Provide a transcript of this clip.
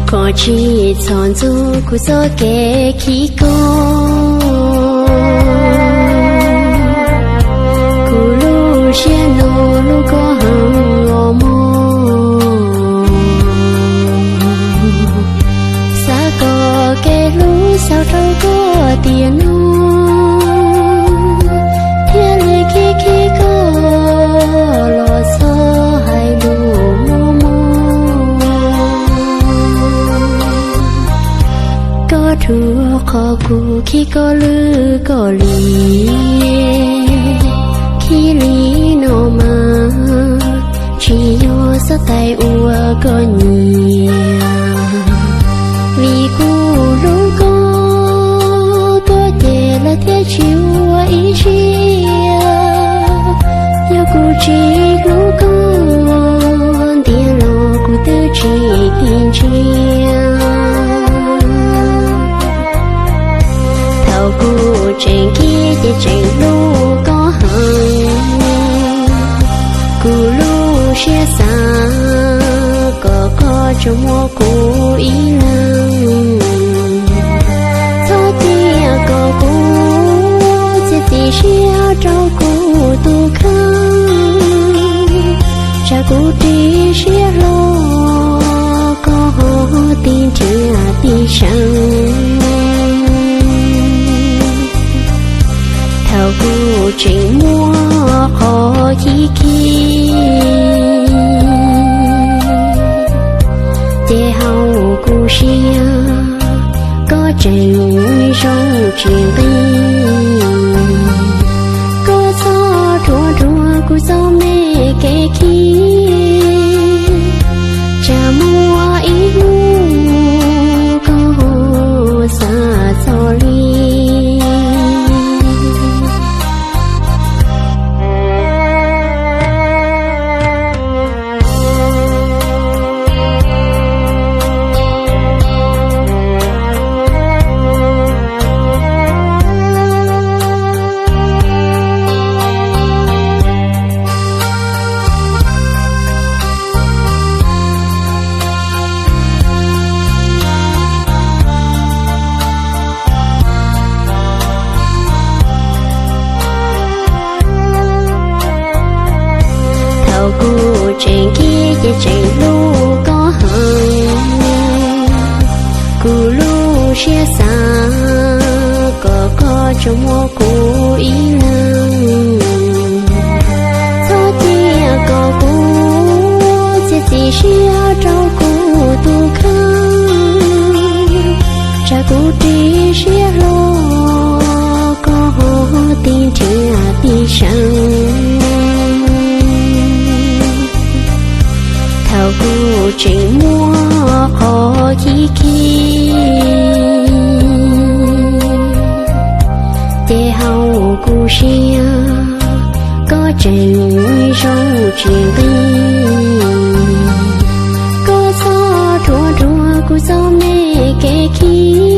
Koj tsis txhob ntxub kuv txoj kev khib koj, kuv lub siab no hlub koj heev os mog. Xav kom kev hlub xaus rau koj tiam no, thiaj li khib khib koj los txhob hais lus mos mos. Koj dhuav qhov kuv khib koj lwj koj liam, khib li no mas tsis yog xav tais ua koj nyiam. Vim kuv hlub koj, koj ces lawv thiaj tsis ua ib siab. Yog kuv tsis hlub koj, ntiav los kuv twb tsis ti ntsiag. Thaum kuv tseem kiv ces tseem hlub koj heev, kuv lub siab xav kom koj tsuas muaj kuv ib leeg. Txhob cia kom kuv txiav txim siab rau kuv tus kheej, tsam kuv ris siab hlo koj ho ti nrhiav ti seev. Thaum kuv tseem muaj qhov khib khib, ces hauv kuv siab koj tseem zoo tsis nqig. Koj txhob thuam dua kuv txoj me kev khib, tsam muaj ib hnub koj xav txog li. Thaum kuv tseem kiv ces tseem hlub koj heev, kuv lub siab xav kom koj tsuas muaj kuv ib leeg. Txhob cia kom kuv txiav txim siab rau kuv tus kheej, tsam kuv ris siab hlo koj ho ti nrhiav ti seev. Thaum kuv tseem muaj qhov khib khib, ces hauv kuv siab koj tseem zoo tsis nqig. Koj txhob thuam dua kuv txoj me kev khib,